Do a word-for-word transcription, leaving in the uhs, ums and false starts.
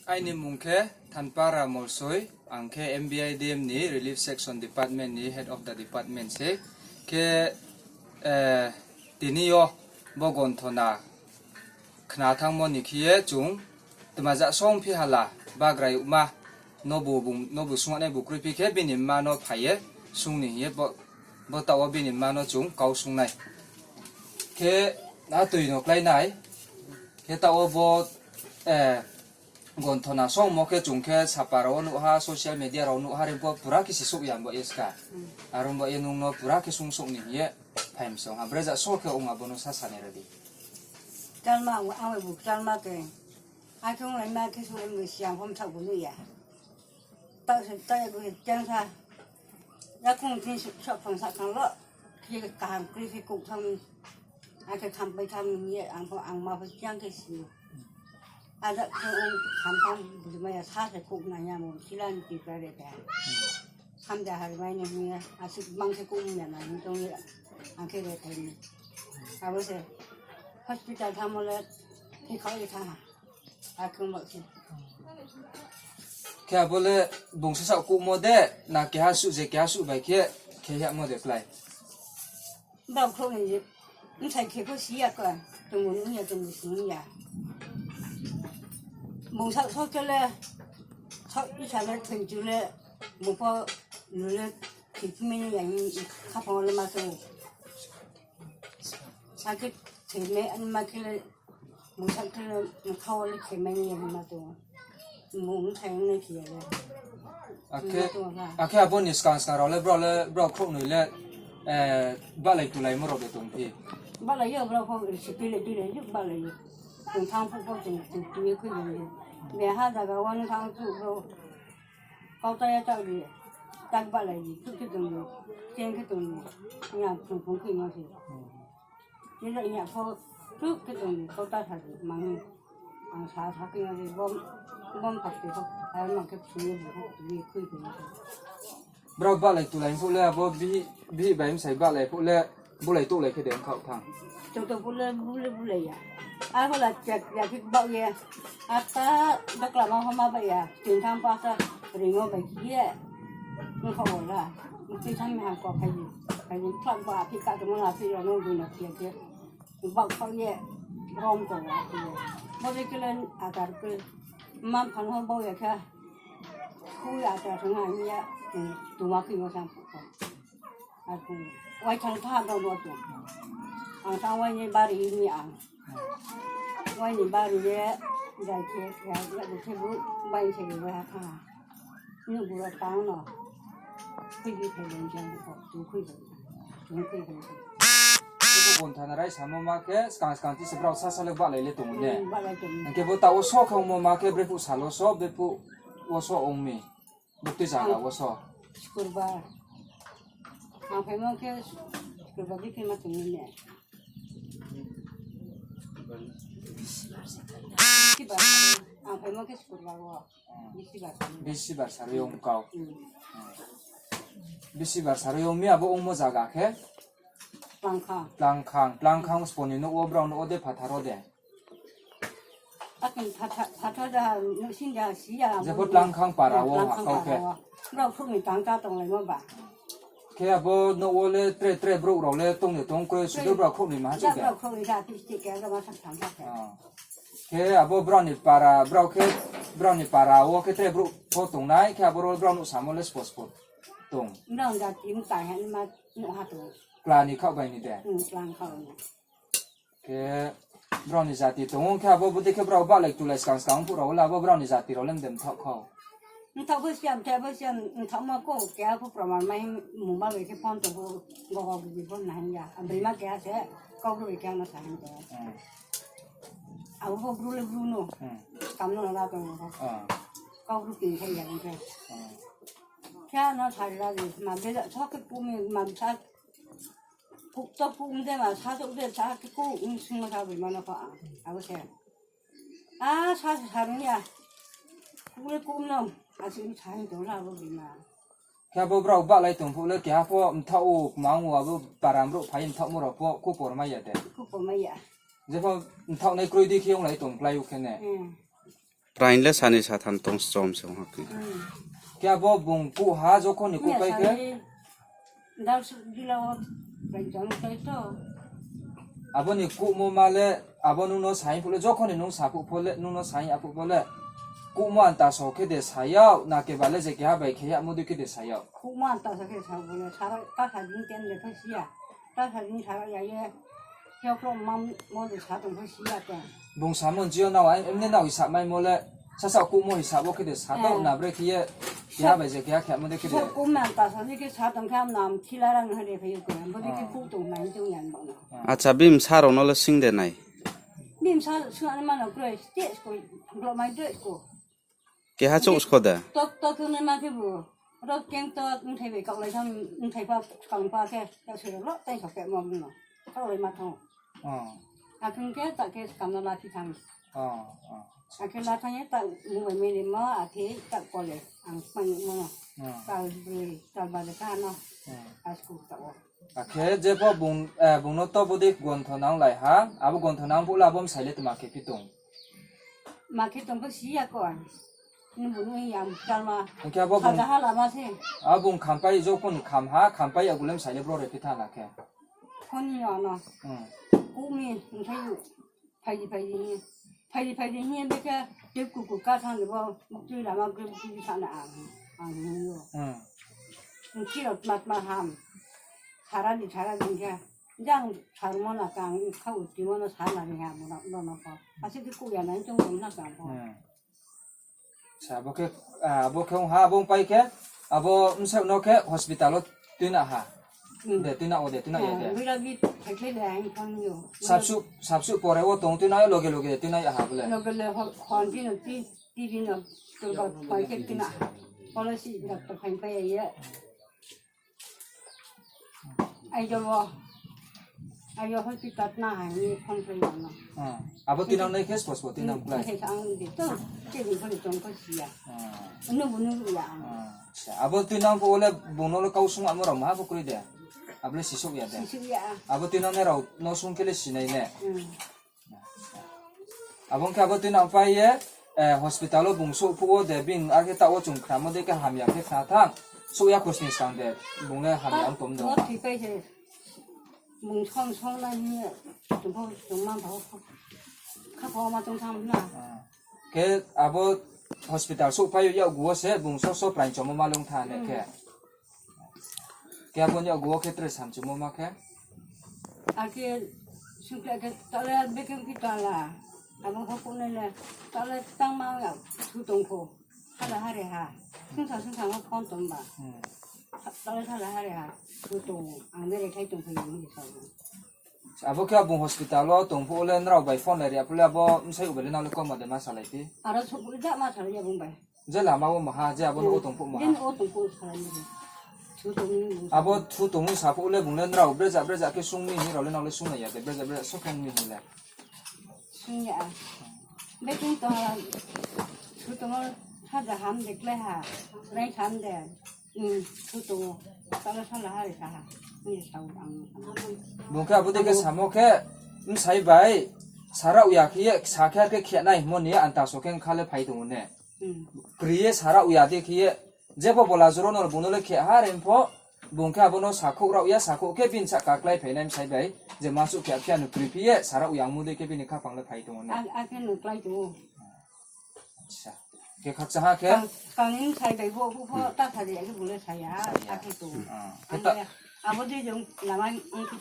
Aini mmung khe Thanpara Molsoi, ang khe M B I D M ni Relief Section Department ni Head of the Department se. Khe, eh, tini yo bo gonthona khna thanngmo ni khe ye chung tma ja song phi hala, bagrai yagma, nobu bung, nobu sung nai bu kroi phi khe bini mma no phai ye sung ni hing ye bo, bo taoh wo bini mma no chung kau sung nai. Khe a tui no klái nai. Khe taoh wo bo, eh, gonthona songmo khe chung khe sapa rao wo nuh ha, social media rao nuh ha, re bo pura khe si souh ya bo ye ska. Aro bo ye nung no pura khe sung souh ni hing ye phai msong ha. Bre ja so khe ong abo no sa sa nai ra di. Kchalma, ang bai bu kchalma khe. Akhe onglaima khe sung ong siang pho mthaoh bu nuh ya. Taoh se taoh ya bu chang sa. Yakoung thing sohphang sahkhang lo. Khe kaham kroi khe kouh thanng. Akhe khampai thanng ye ang pho, ang ma pho chang khe si. Ada khe ong khamphang bujima ya sa se kouh nai ya mo sila ni kipra re khe. Khamja hari mai ni hing ye, asuh bang khe kouh ya nai hing tong ye, ang khe re thai ni. Abo se hospital thanngmo le, thikhaoh ye thanng ha. Akhe ongba khe. Khe abo le bung sasaoh kouhmo de, na keha suh je keha suh bai khe, khe yagmo de klái. Brao khrouh ni je, bsai khe pho si ya khe, tongmo nuh ya, tongmo sing ya. Bung saoh so khe le, saoh isa le, thoichu le, bung pho lu le, thiphi mai ya, khaphang wo le ma se. Akhe thoimai ma khe le, bung saoh khe le, bkha wo le thoimai ya ma tong. Bung bthai ong nai phi ya le. Akhe, akhe abo ni skang skang rao le, brao le, brao khrouhnoi le, eh, bahlai tulaimo rao de tong phi? Bahlai yo, brao pho risi tuilai tuilai yo bahlai yo. Chung thanng phuh pho chung, chung tui ye khui yo. Beha zaga wo no thanng phuh brao. Kauta ya taoh ri, tak bahlai ri, thuh khe tong ri, cheng khe tong ri, ya phung phung khe no se. Chela ya pho, thuh khe tong ri, kauta sa ri, mang ni. Ang sa sa khe no se, bom, bom phak te pho, ar mang khe phung ye bu pho, tui ye khui khe no se. Brao bahlai tulai phuh le, abo bihih, bihih bai bsai bahlai phuh le, bulai touhlai khe de ongkhaoh thanng. Joto phuh le, bu le bulai ya. Ar pho la chek ya khe baoh ye. Ata doklama homa bai ya. Tintang pasa ringo bai khe ye. Ongkhaoh wo la. Tintang mi hangko phai di. Phai di, khlak ba aphi ka tongmo la aphi rao no bui no khe ye khe. Baoh khaoh ye. Rom tong la khe ye. Bo de khe le adar khe. Mma mpha no baoh ya khe. Khui adar thang ha ya. Tuma khe no sang phuh ko. Akhe, wai thang tha dong bo chung. Ang tang wai ni bari ni ang. Wai ni bari ye, jai khe, ya, ya, bu khe bu, bai se ni wai ha tha. Ni bu ro tang no. Khui bi khe ni jang ko, tu khui bi. Tu khui bi. Bo gonthona raisamo ma khe, skang skang ti se brao sasa le bahlai le tong ne. Hmm, bahlai tong. Hing khe bo taoh wo so khe ongmo ma khe, brephuh sal wo so, brephuh wo so ong mi. Buktui zaga wo so. Sukurbar. Ang phaimo khe Sukurbar di khe ma tong ni ne. Bisibar. Ang phaimo khe Sukurbar wo. Bisibar. Bisibar sari ong kau. Hmm. Bisibar sari ong mi abo ongmo zaga khe? Tlangkhang. Tlangkhang, Tlangkhang spo ni nouh wo brao nouh wo de phathar wo de. Akin phatha, phatha da, nuhsing da, si ya. Jepho Tlangkhang para wo ha kau khe. Brao khrouh ni tang ta tonglaimo ba. Khe abo nouh wo le tre tre brouh rao le tong ni tong kroi, sudu brao khrouh ni ma ha chu de. Brao khrouh ni da, phi stick khe, brao ma sam sam ba khe. Khe abo brao ni para, brao khe, brao ni para wo khe tre brouh pho tongnai, khe abo rao brao nouh samo le spo spo tong. Brao ni jati mtai ha ni ma nouh ha tong. Kla ni khaoh bai ni de. Hmm, kla ni khaoh ni. Khe brao ni jati tong ou, khe abo bodei khe brao bahlai tulai skang skang phuh rao le abo brao ni jati rao le mde mthaoh kho. Mthaoh pho siam, mthaoh pho siam, mthaohmo kho, keha pho proman mai mungba bai khe phone tong pho, gogo gidi phone nai ya. Abrima keha se, kau bru bai khe ang no sa hing tong. Abo pho bru le bru no. Kam no la tong pho. Kau bru kini khe ya khe. Khe ano sa la di, ma bela, so khe kumi, ma sa Kuk to kuk de ma sa tuk de sa kuk ung sung ma sa bima no pha. Abo se. A sa sa sa ni ya. Kuk le kuk no. A si sa hin tong la bo bima. Khe abo brao bahlai tong phuh le keha pho mthaoh ou, kma ong ou, abo param brouh phai mthaohmo rao pho khupor mai ya de. Khupor mai ya. Jepho mthaoh nai kroi di khe ong lai tong klái ou khe ne. Hmm. Praing le sani satham tong chom se ong ha khe. Khe abo bung kuh ha, jokhon ni kuh pai khe? Dal su dila o, bai jang kai to. Abo ni kuhmo ma le, abo nung no saing phuh le, jokhon ni nung sa phuh pho le, nung no saing ya phuh pho le, kuhmo anta so khe de sa yag, na keba le je keha bai khe yamo dei khe de sa yag? Kuhmo anta so khe sa bo le, sara ta sa din ten de khe si ya. Ta sa din sara ya ye, khe khro mam mo de sa tong khe si ya te. Bung samo jio nao, ai, emne nao hisa maimo le, sasa kuhmo hisa bo khe de sa tong na bre khe ye, keha bai je keha khe mo de khe de. Kuhmo anta so ni khe sa tong khe am nam thila rang ha de khe ye ko, bo de khe kuh tong nai tong yan bo no. Acha, bini bsa rao no le sing de nai. Bini bsa su ani mano kroi, stage ko, glomai doi ko. Keha chouh skho de? Tok tok khe nai ma khe bo. Ro keng to mthai bai kaohlai thang, mthai pa skang pa khe, ya sui lo tai sok khe mo bung no. Kaohlai ma thang. Oh. Akhe khe ta khe skam no lathi thang. Oh, oh. Akhe la thang ye ta mung bai mele ma, akhe ta kole, ang smai mo no. Oh. Tal bri, tal ba de ka no. Oh. Asku ta o. Akhe je pho bung, eh, bung no to bodi gontho nang lai ha, abo gontho nang phuh le abo bsai le tma khe phi tong? Ma khe tong khe si ya ko. Nung bu nung ya, chal ma. Hingkhe abo bung, ha lama se. Abo bung khampai, jokhon kham ha, khampai ya gulem sai le bro re phi tha na khe. Khoni ya no. Hmm. Kumi, nung thai yu. Phaidi phaidi hing ye. Phaidi phaidi hing ye, bekhe tei kuku ka thang de bo, tui lama gre tui sa na ang, ang hing yo. Hmm. Nung kiro tma tma ham. Sara di, sara di hing khe. Jang sarmo na kang, khau timo no sa na ri ha, bo no, bo no pho. Asi di kuya na, chung chung na kang pho. Hmm. Sa, abo khe, ah, abo khe ong ha, abo ong pai khe, abo bsa no khe hospital o tuina ha. Hmm. De, tuina o de, tuina ya de. Ah, bira bi thai thai le ang thang yo. Sapsu, sapsu pore o tong tuina loge loge tuina ya ha bole. Loge le ho-, hon tino ti, ti tino, to ba pai khe tuina ha. Policy doctor phai pai ya. Aijo bo. Aijo hospital na ha ni phone khe no. Ah, abo tuinang nai khe spos bo tuinang klái. Khe ang di to, che di phone tong khe si ya. Ah. Nung bu nung ya. Ah, acha. Abo tuinang phuh le bung no le kau sung amo rao maha bo kroi de. Abo le sisouh ya de. Sisouh ya. Abo tuinang nai rao no sung khe le sinai ne. Hmm. Abo ong khe abo tuinang pai ye, eh, hospital o bung souh phuh wo de, bini akhe taoh wo chung khnamo dei khe hamya khe khna thang. Souh ya khosni skang de, bung le hamya ong tom de. Mo thi pai se, bung song song na hing ye, chung pho, chung ma pho, kha pho ma chung thang na. Ah. Khe abo hospital souh pai yo yakgu wo se, bung so so praing chomo ma le ong tha ne khe. Khe abo ni yakgu wo khe tre samchumo ma khe? Akhe sungkhe akhe tale bekhe khe tala. Abo hokuh nai le tale tangma ya thu tong kho. Thala hare ha. Sungsa sungsa ma phone tong ba. Hmm. Tale thala hare ha. Thu tong. Ang bere khai tong kho ya ni sa. Abo khe abo hospital wo tong phuh le nrao bai phone lai ri ya phuh le abo bsai ubai le nang le kau ma de ma salai phi? Aro souh phuh le ja ma salai ya bung bai. Je lama wo maha, je abo no o tong phuh maha. Je no o tong phuh salai ni. Thu tong ni bung. Abo thu tong ni sa phuh le bung le nrao breza breza khe sung mi hing rao le nang le sung nai ya de, breza breza so khe ong mi hing le. Sung ya. Beking to ha, thu tong ha ja ham de klái ha, nai ham de. Hmm, thu tong, tala sala ha re sa ha. Ni sa ang. Bung khe abo dei khe samo khe, bsai bai, sara uya khe ye, sa khe khe khe nai mo ni anta so khe kha le phai tong ne. Hmm. Kri ye sara uya de khe ye, je pho bola joro no bung no le khe ha re pho, bung khe abo no sakhouh rao ya, sakhouh khe bini sahka klái phai nai bsai bai, je ma suh khe aphi ya no kri phi ye, sara uya mo dei khe bini khaphang le phai tong ne. A, a khe no klái tong. Acha. Khe khakchang ha khe? Kang, kang ni sai bai bo, bo, bo, ta sa de, abo bo le sa ya, sa ya. Akhe to. Ah. Ang le, abo de jong lama ang khe